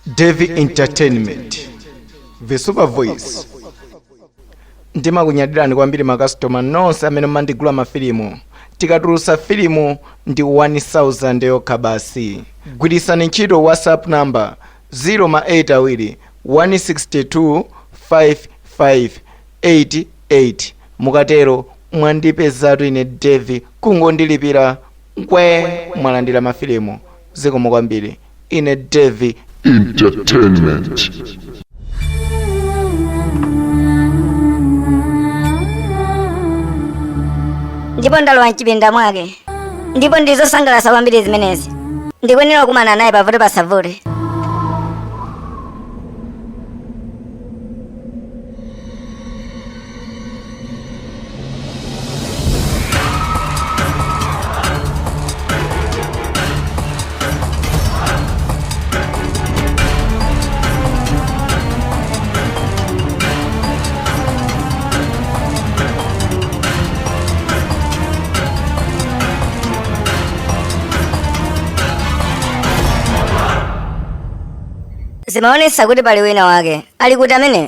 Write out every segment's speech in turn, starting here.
Davy Entertainment, The Super Voice. Ndimakunyadirani kwambiri makasitoma nonse amene mumandigula mafilimu. Tikatulutsa filimu ndi 1000 yokha basi. Gwiritsani ntchito WhatsApp number 0 ma 8 awiri 162 5588. Mukatero mwandipezatu ine Davy, kungondilipira nkwe mwalandira mafilimu. Zikomo kwambiri. Ine Davy Entertainment. Ndipo ndalowa mchipinda mwake, ndipo ndizosangalatsa kwambiri zimenezi. Ndikuyenera kukumana naye pavute pasavute. Zimaonetsa kuti pali wina wake ali kuti amene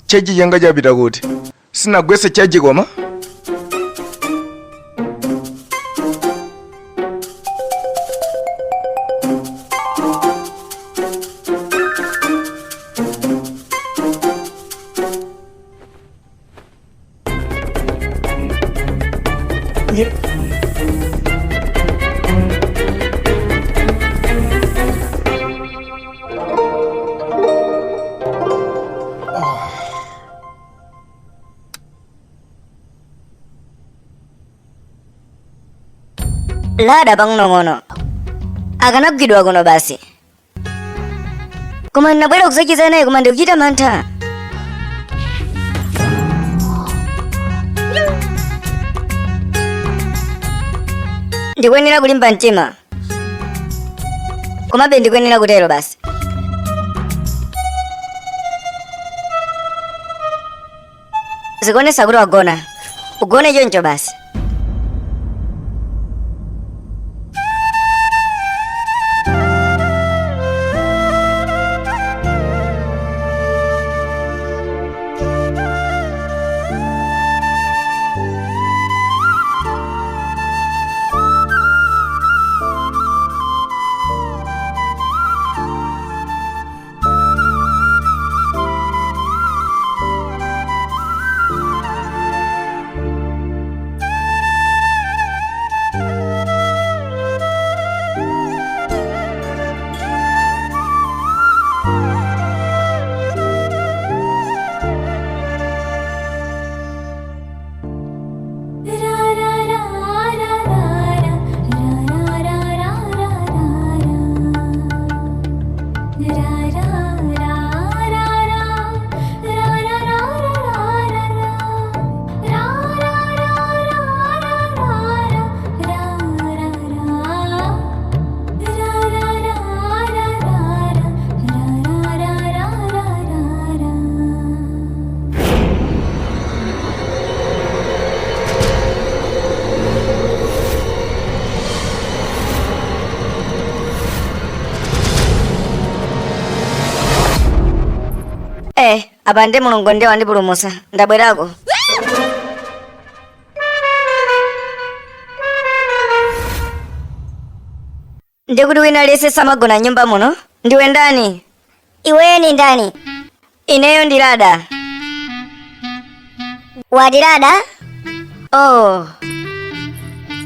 Cheji changa chapita kuti? Sinagwetse chaji koma? Lada pang'onong'ono akanagwidwa kuno basi, koma ndinabwera kudzacheza naye, koma ndikuchita mantha. Ndikuyenera kulimba mtima, komabe ndikuyenera kutero basi. Zikuonesa kuti wagona. Ugone choncho basi. Apa ndi Mulungu ndiye wandipulumutsa, ndabwerako. Ndikuti wina aliyense samagona nyumba muno? Ndiwe ndani? Iweyo ni ndani? Ineyo ndi Lada. Wati Lada? Oh,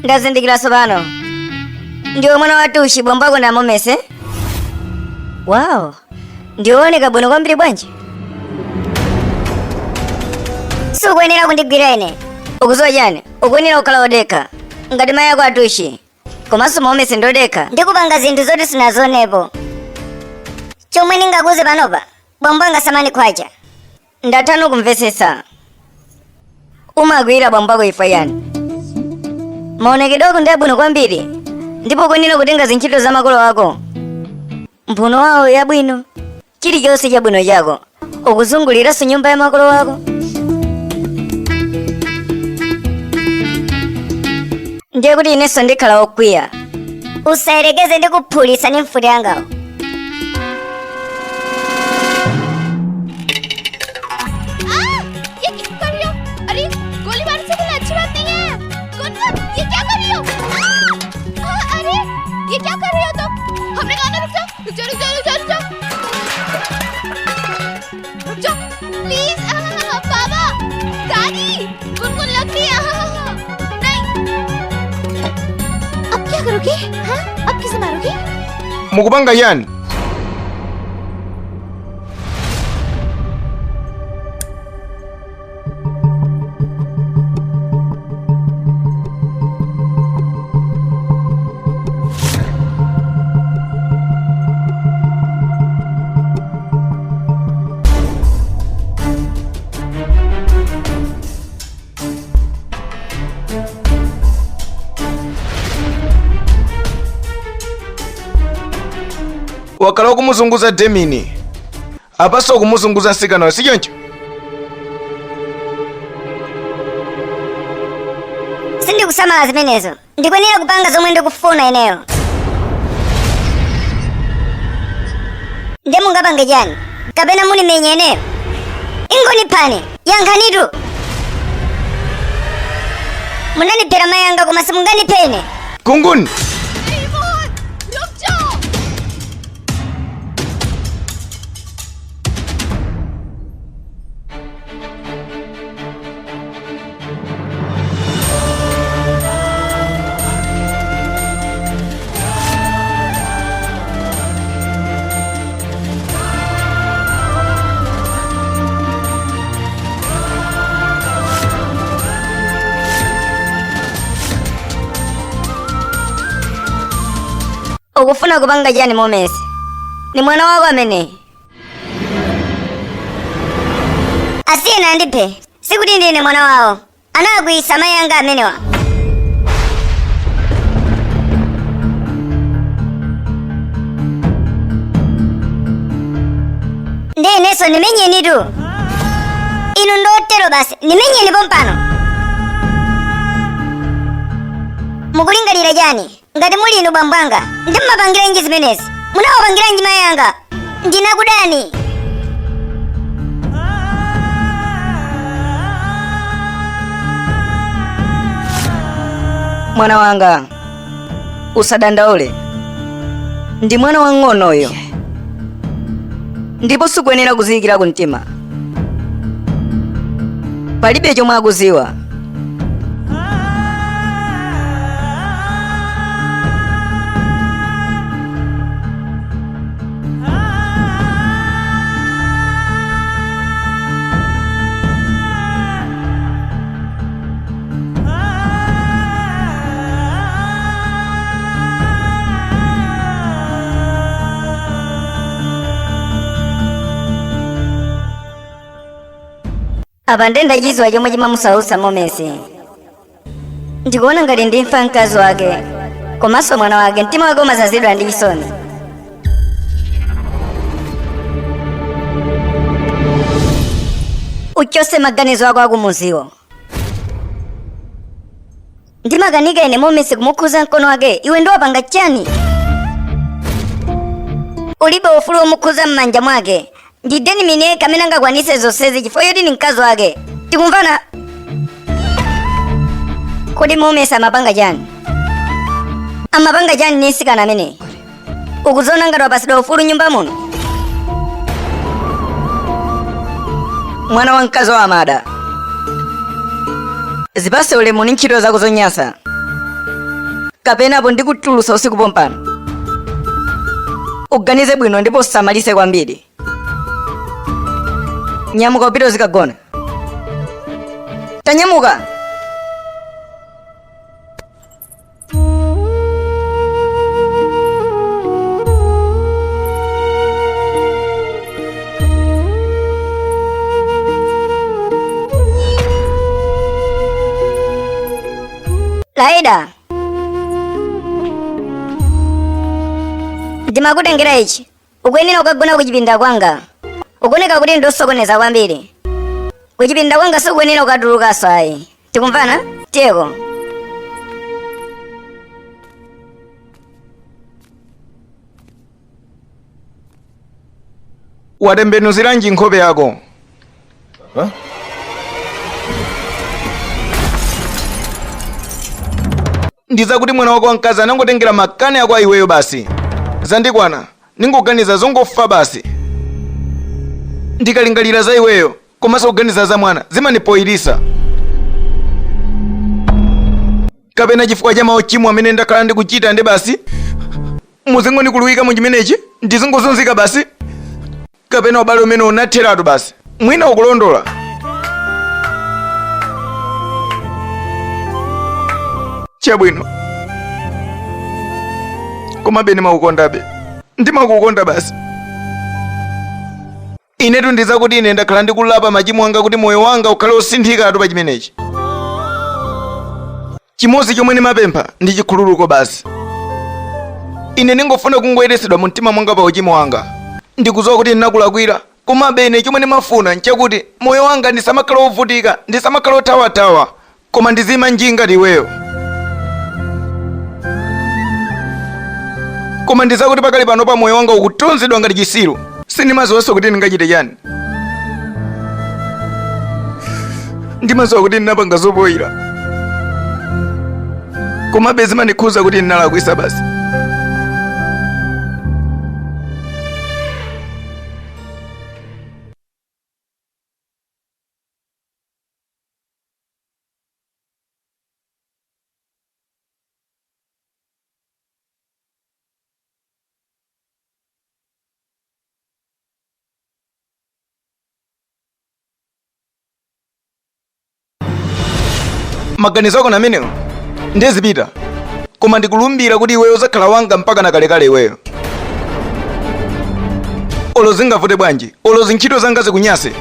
ndazindikira tsopano. Ndiwe mwana wa Tushi, bambo ako ndi Momese? Wow, ndiwooneka bwino kwambiri bwanji. Sukuyenera kundigwira ine. Ukudziwa chani? Ukuyenera kukhala wodekha ngati mayi ako Atushi, komanso Momese ndodekha. Ndikupanga zinthu zoti sunazionepo. Chomwe ndingakuuze panopa, bambo anga samanikhwacha. Ndathano kumvetsetsa. Umakwiyira bambo ako chifukwa chani? Maonekedwe ako ndi abwino kwambiri, ndipo ukuyenera kutenga zintchito za makolo ako. Mphuno wawo yabwino, chilichonse chabwino chako. Ukuzunguliranso nyumba ya makolo ako. Ndiye kuti inenso ndikhala wokwiya. Usayerekeze ndikuphulitsa ndi mfuti yangawo. ये क्या कर रही हो? अरे गोली मारने से कोई अच्छी बात नहीं है। गुनगुन, ये क्या कर रही हो? आ! आ, अरे ये क्या कर रही हो तुम? हमने कहा ना रुक जाओ, रुक जाओ, रुक जाओ, रुक जाओ, रुक जाओ, रुक जाओ, प्लीज। बाबा, दादी, गुनगुन लग रही है। नहीं, अब क्या करोगे? हाँ, अब किसे मारोगे? Mukupanga chani? Wakhala ukumuzunguza Demini, apanso ukumuzunguza mtsikanayo, si choncho? Sindikusamala zimenezo. Ndikuyenera kupanga zomwe ndikufuna ineyo. Nde mungapange chani? Kapena munimenya ineyo? Ingoniphani, yankhanitu. Munandiphera mayi anga koma simunganiphe ine. Gunguni! रुक जाओ। Ukufuna kupanga chani Momese? Ni mwana wako amene. Asiyeni andiphe. Sikuti ndine mwana wawo. Anakwiyitsa mayi anga amenewa. Ndiye inenso nimenyenitu. Inu ndotero basi, nimenyeni pompano. Mukulingalira chani? Ngati muli inu bambo anga, ndimapangiranji zimenezi? Munawapangiranji mayi anga? Ndinakudani. Mwana wanga, usadandaule. Ndi mwana wang'onoyo, ndipo sikuyenera kuziyikira kumtima. Palibe chomwe akuziwa. Apa nde ndachiziwa chomwe chimamusautsa Momesi. Ndikuona ngati ndi imfa mkazi wake komanso mwana wake, mtima wake umazazidwa ndi chisoni. Uchose maganizo ako akumuziwo. Ndimakanika ine Momesi kumukhuza mkono wake, iwe ndiwapanga chani? Ulibe ufulu womukhuza m'manja mwake. Ndi Denimini yekha amene angakwanise zonsezi chifukwa choti ndi mkazi wake. Tikumvana? Kodi Momesi amapanga chani? Amapanga chani ndi mtsikana ameneyi? Ukuziona ngati wapasidwa ufulu nyumba muno? Mwana wa mkazi wa Amada, zipase ulemu ndi ntchito zako zonyasa, kapena apo ndikutulusa usiku pompano. Uganize bwino ndipo usamalise kwambiri. Nyamuka upite uzikagona. Tanyamuka. Laida, ndimakutengera ichi. Ukuyenera ukagona kuchipinda kwanga. Ukuoneka kuti ndosokoneza kwambiri. Kuchipinda kwanga sikuyenera ukatulukanso ayi. Tikumvana? Tiyeko. Watembenuziranji nkhope yako? Ndizakuti mwana wako wamkazi anangotengera makani ako a iweyo basi. Zandikwana, ningoganiza zongofa basi. Ndikalingalira za iweyo komanso kuganiza za mwana zimandipoyirisa. Kapena chifukwa cha mauchimo amene ndakhala ndikuchita ndi basi muzingondikuluwika mu chimenechi, ndizingozunzika basi. Kapena ubale umene unatheratu basi. Mwina ukulondola. Chabwino, komabe ndimakukondabe, ndimakukonda basi. Inetu ndizakuti ine ndakhala ndikulapa machimo anga kuti moyo wanga ukhale osinthikatu pa chimenechi. Chimodzi chomwe ndimapempha ndi chikhululuko basi. Ine ndingofuna kungoyeretsedwa mu mtima mwanga pa uchimo wanga. Ndikudziwa kuti ndinakulakwira, komabe ine chomwe ndimafuna nchakuti moyo wanga ndisamakhale wovutika, ndisamakhale wothawathawa, koma ndizima nji ngati iweyo. Koma ndizakuti pakali panopa moyo wanga ukutonzedwa ngati chisiru. Sindimadziwanso kuti ndingachite chani. Ndimadziwa kuti ndinapanga zopoyira, komabe zimandikhuza kuti ndinalakwisa basi. Maganizo ako amenewo ndezipita, koma ndikulumbira kuti iweyo uzakhala wanga mpaka na kalekale. Iweyo olo zingavute bwanji, olo zintchito zanga zikunyase,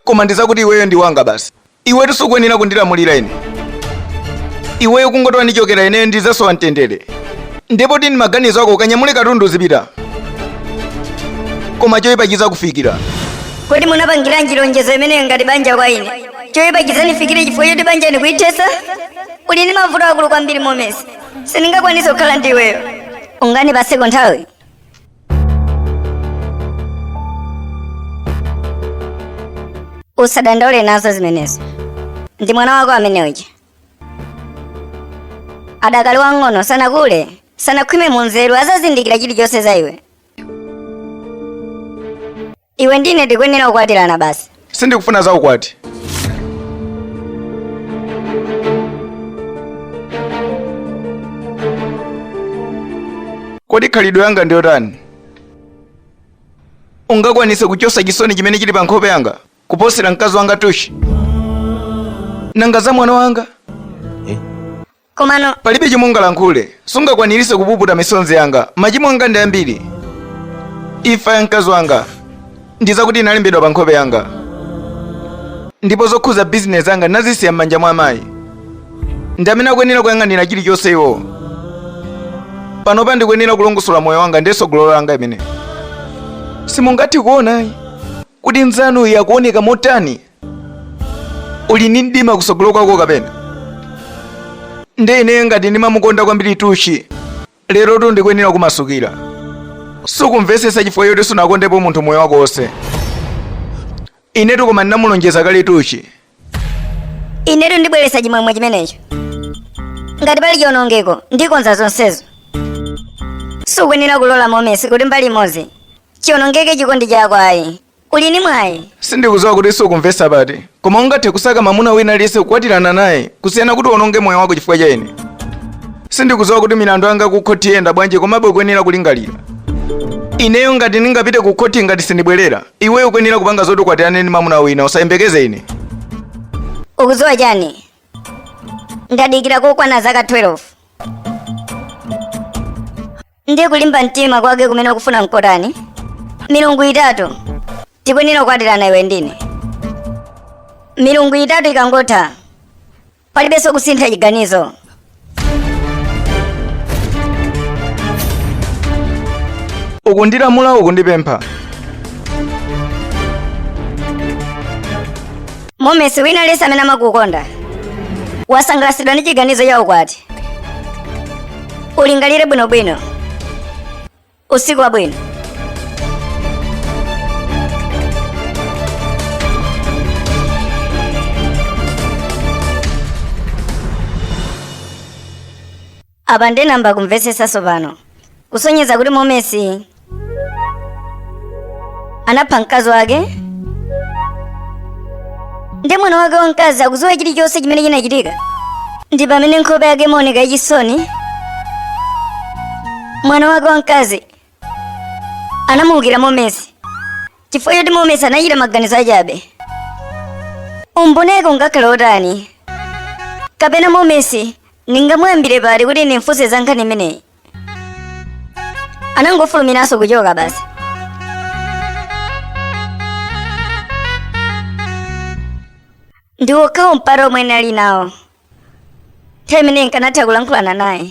koma ndizakuti iweyo ndi wanga basi. Iwetu sukuyenera kundilamulira ine. Iweyo kungoti wandichokera ineyo ndizasowa mtendere. Ndipo tini maganizo ako, ukanyamule katundu uzipita, koma choyipa chizakufikira. Kodi munapangiranji lonjezo imeneyo ngati banja kwa ine? Choyipa chizandifikire chifukwa choti banja ndikuithesa? Uli ndi mavuto akulu kwambiri Momesi, sindingakwanise kukhala ndi iweyo. Ungandipaseko nthawi? Usadandaule nazo zimenezo, ndi mwana wako amene uja. Adakali wang'ono, sanakule, sanakhwime mu nzeru, azazindikira chilichonse za iwe. Iwe ndine tikuyenera kukwatirana basi. Sindikufuna za ukwati. Kodi khalidwe yanga ndiyotani? Ungakwanise kuchosa chisoni chimene chili pa nkhope yanga kuposera mkazi wanga Tushi? Nanga za mwana wanga? Komano Palibe chomwe ungalankhule. Sungakwanirise kupuputa misonzi yanga. Machimo anga ndi ambiri. Imfa ya mkazi wanga ndizakuti inalembedwa pa nkhope yanga, ndipo zokhuza bizinesi yanga nazisiya m'manja mwa amayi. Ndi amene akuyenera kuyang'anira chilichonse iwo. Panopa ndikuyenera kulongosola moyo wanga ndi tsogolo langa imene simungathe kuona kuti nzanuyi akuoneka motani. Uli ndi mdima kusogolo kwako kapena? Nde ine ngati ndimamukonda kwambiri Tushi, lerotu ndikuyenera kumasukira. Sukumvesesa chifukwa choti sunakondepo munthu moyo wako wonse. Inetu koma ndinamulonjeza kale Tuchi. Inetu ndibweretsa chimwemwe chimenecho. Ngati pali chionongeko, ndikonza zonsezo. Sukuyenera kulola Momesi kuti mbali imodzi chionongeke chikondi chako ayi. Uli ni mwayi. Sindikudziwa kuti sukumvetsa pati, koma ungathe kusaka mamuna wina aliyense kukwatirana naye kusiyana kuti uononge moyo wako chifukwa cha ine. Sindikudziwa kuti milandu yanga ku khoti iyenda bwanji komabe ukuyenera kulingalira. Ineyo ngati ndingapite ku khoti ngati sindibwerera, iweyo ukuyenera kupanga zoti ukwatirane ndi mamuna wina, usayembekeze ine. Ukudziwa chani? Ndadikira kokwana zaka 12. Ndiye kulimba mtima kwake kumene ukufuna nkotani? Milungu itatu tikuyenera kukwatirana iwe ndine. Milungu itatu ikangotha palibenso kusintha chiganizo. Ukundilamula ukundipempha. Momesi wina aliyense amene amakukonda wasangalatsidwa ndi chiganizo cha ukwati. Ulingalire bwinobwino. Usiku wabwino. Apa ndinayamba kumvetsetsanso pano kusonyeza kuti Momesi anapha mkazi wake ndi mwana wake wamkazi akudziwa chilichonse chimene chinachitika ndi pamene nkhope yake imaoneka yachisoni mwana wake wamkazi anamuukira Momesi chifukwa choti Momesi anachita maganizo achabe. Umboneko ungakhale otani? Kapena Momesi ndingamuyambire pati kuti ndimfunse za nkhani imeneyi? Anangofulumiranso kuchoka basi. Ndi wokhawo mpata omwe ndinali nawo. Nthawi imeneyi nkanatha kulankhulana naye.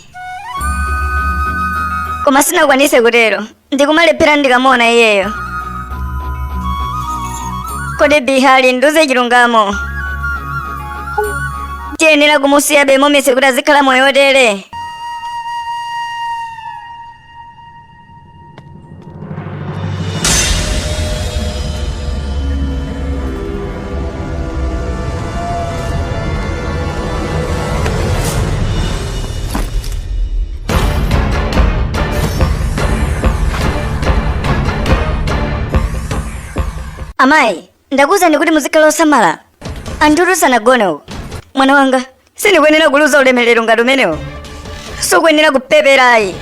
Koma sinakwanise kutero. Ndikumalephera ndikamuona iyeyo. Kodi Bihali ndiuze chilungamo? Tiyenera kumusiyabe Momesi kuti azikhala moyo wotere? Amayi, ndakuwuzani kuti muzikhala osamala. Anthutu sanagone uko. Mwana wanga, sindikuyenera kuluza ulemerero ngati umenewo. Sukuyenera kupepera ayi.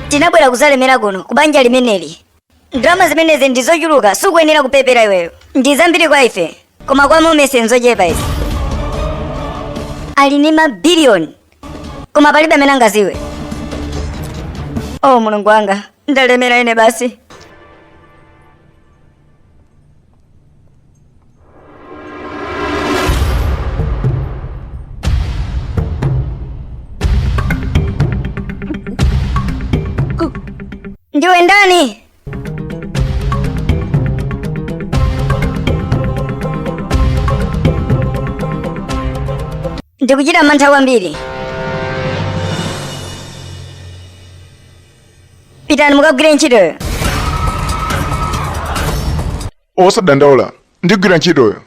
Tinabwera kuzalemera kuno, ku banja limeneli. Ndalama zimenezi ndi zochuluka, sukuyenera kupepera iweyo. Ndi zambiri kwa ife, koma kwa Momesi nzochepa izi. Ali ndi mabiliyoni, koma palibe amene angaziwe. Oh Mulungu wanga, ndalemera ine basi. Ndiwe ndani? Ndikuchita mantha kwambiri. Pitani mukagwire ntchitoyo. Osadandaula, ndigwira ntchitoyo.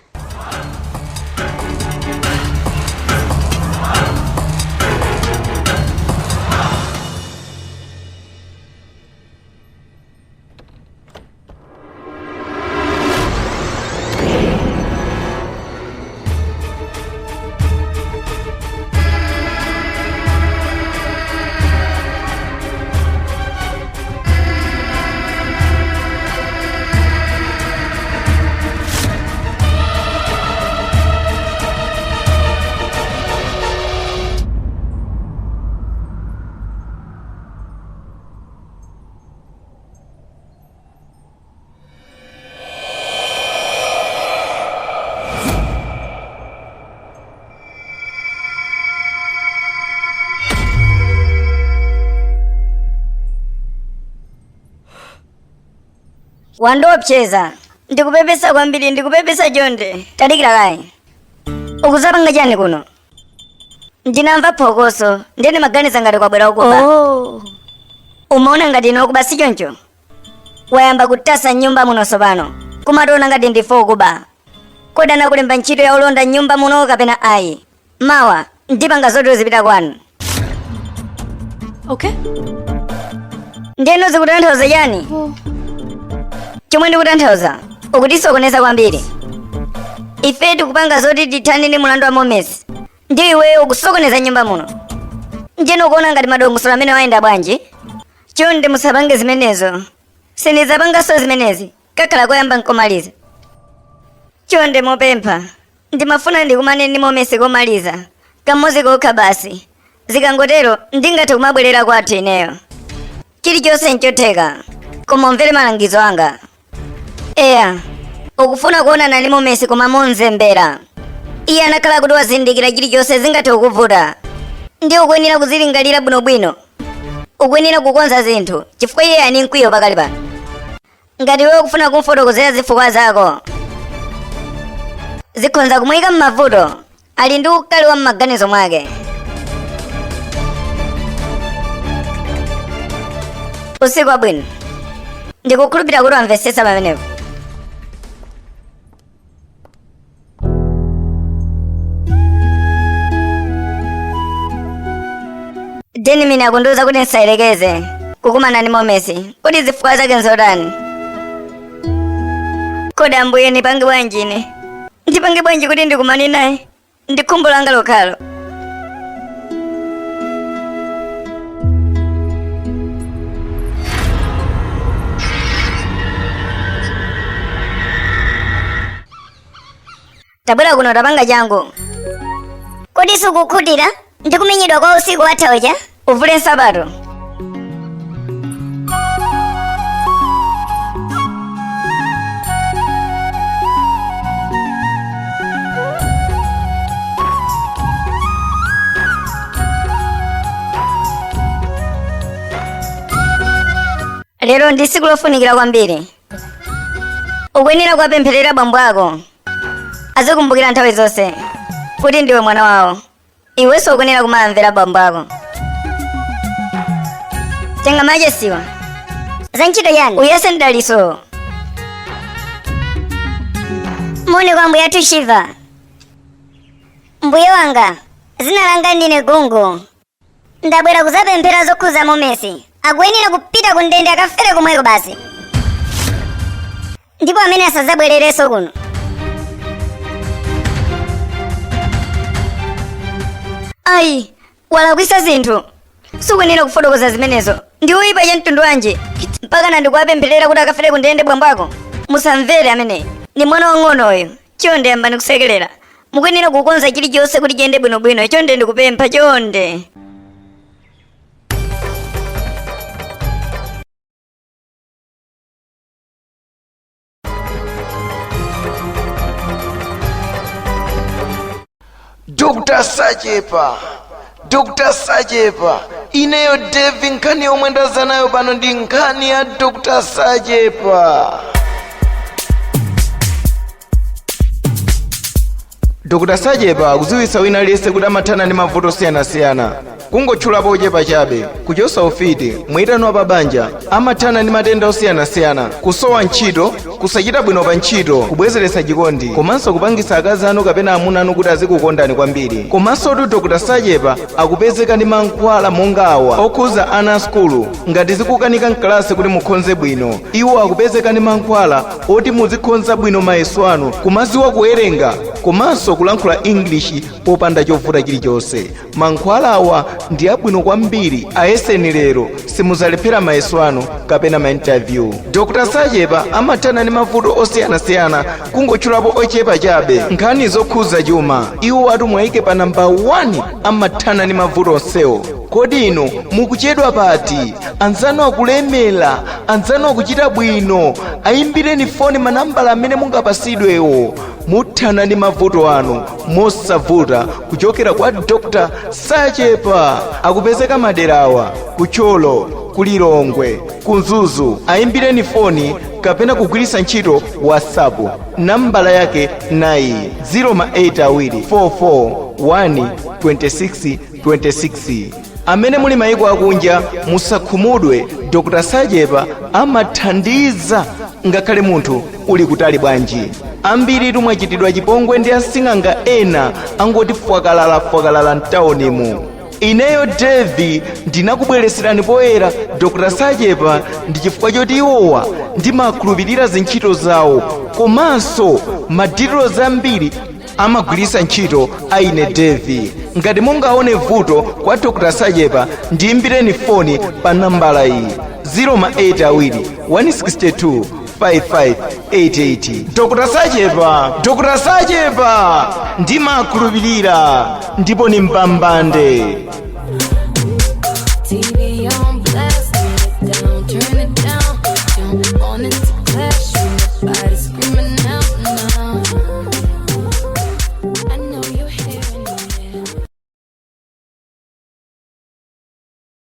Wandiopseza. Ndikupepesa kwambiri, ndikupepesa chonde. Tadikira kaye. Ukuzapanga chani kuno? Ndinamva phokoso, ndiye ndimaganiza ngati kwabwera okuba. Oh. Umaona ngati ine wakuba si choncho? Wayamba kutasa nyumba muno sopano. Kumationa ngati ndife okuba. Kodi anakulemba ntchito ya ulonda nyumba muno kapena ayi? Mawa ndipanga zoti uzipita kwanu. Okay. Ndeno zikutanthauza chani? Chomwe ndikutanthauza, ukutisokoneza kwambiri. Ife tikupanga zoti tithane ndi mulandu wa Momesi. Ndi iweyo ukusokoneza nyumba muno. Ndiyeno ukuona ngati madongosolo amene wayenda bwanji? Chonde musapange zimenezo. Sindidzapanganso zimenezi. Kakhala koyamba nkomaliza. Chonde mopempha. Ndimafuna ndikumane ndi Momesi komaliza. Kamodzi kokha basi. Zikangotero ndingathe kumabwerera kwathu ineyo. Chilichonse nchotheka. Koma umvere malangizo anga. Eya, ukufuna kuonana ndi Momesi koma monzembera. Iye anakhala kuti wazindikira chilichonse zingathe kukuvuta. Ndiye ukuyenera kuzilingalira bwinobwino. Ukuyenera kukonza zinthu chifukwa iye ali mkwiyo pakali pano. Ngati iwe ukufuna kumfotokozera zifukwa zako, zikhonza kumuyika m'mavuto. Ali ndi ukali wa m'maganizo mwake. Usiku wabwino. Ndikukhulupirira kuti wamvetsetsa pamenepo. Denimini akundiuza kuti ndisayerekeze kukumana ndi Momesi. Kodi zifukwa zake nzotani? Kodi ambuye ndipange bwanji ine? Ndipange bwanji kuti ndikumane naye? Ndi khumbo langa lokhalo. Tabwera kuno tapanga changu. Kodi sukukhutira ndi kumenyedwa kwa usiku watha uja? Uvule nsapato. Lero ndi tsiku lofunikira kwambiri. Ukuyenera kuwapempherera bambo ako. Azikumbukira nthawi zonse kuti ndiwe mwana wawo. Iwenso ukuyenera kumamvera bambo ako. Tenga machesiwa. Za ntchito chani? Uyese mdaliso. Moni kwa mbuye athu Shiva. Mbuye wanga, zina langa ndine Gungu. Ndabwera kuzapemphera zokhuza Momesi. Akuyenera kupita ku ndende akafere komweko basi. Ndipo amene asadzabwererenso kuno. Ayi, walakwisa zinthu. Sukuyenera kufotokoza zimenezo. Ndi oyipa cha mtundu wanji? Mpakana ndikuwapempherera kuti akafere ku ndende bambo ako. Musamvere ameneyi. Ni mwana wang'ono uyu. Chonde yambani kusekerera. Mukuyenera kukonza chilichonse kuti chiyende bwinobwino. Chonde ndikupempha, chonde. Dr. Sachepa, Dr. Sachepa, ineyo Devi, nkhani yomwe ndaza nayo pano ndi nkhani ya Dr. Sachepa. Dr. Sachepa akudziwitsa wina aliyense kuti amathana ndi mavuto osiyanasiyana. Kungotchulapo ochepa chabe, kuchotsa ufiti, mwitano wa pabanja, amathana ndi matenda osiyanasiyana, kusowa ntchito, kusachita bwino pa ntchito, kubwezeretsa chikondi, komanso kupangitsa akazi anu kapena amuna anu kuti azikukondani kwambiri. Komansotu Dr. Sachepa akupezeka ndi mankhwala monga awa okhuza ana a sukulu ngati zikukanika mkalasi kuti mukhonze bwino. Iwo akupezeka ndi mankhwala oti muzikhonza bwino mayeso anu, kumaziwa kuwerenga komanso kulankhula English popanda chovuta chilichonse. Mankhwalawa ndi abwino kwambiri, ayeseni lero, simudzalephera mayeso anu kapena ma interview. Dr. Sachepa amathana ndi mavuto osiyanasiyana, kungotchulapo ochepa chabe. Nkhani zokhuza chuma, iwo atu mwayike pa namba 1, amathana ndi mavuto onsewo. Kodi inu mukuchedwa pati? Anzanu akulemera, anzanu akuchita bwino. Ayimbireni foni manambala amene mungapasidwewo. Muthana ndi mavuto anu mosavuta kuchokera kwa Dr. Sachepa. Akupezeka maderawa ku Thyolo, ku Lilongwe, ku Mzuzu. Ayimbireni foni kapena kugwiritsa ntchito WhatsApp. Nambala yake nayi 0 ma 8 awiri 44 1 26 26. Amene muli mayiko akunja, musakhumudwe. Dr Sachepa amathandiza ngakhale munthu uli kutali bwanji. Ambiri tumwachitidwa chipongwe ndi asing'anga ena angoti fwakalala fwakalala mtaunimu. Ineyo Devi ndinakubwereserani poyera Dr Sachepa ndi chifukwa choti iwowa ndimakhulupirira zintchito zawo, komanso madetails ambiri amagwiritsa ntchito aine Devi. Ngati mungaone vuto kwa Dr Sachepa, ndiyimbireni foni pa nambala iyi: 082 162 5588. Dr Sachepa, Dr Sachepa, ndimakhulupirira ndipo ni mbambande. TV.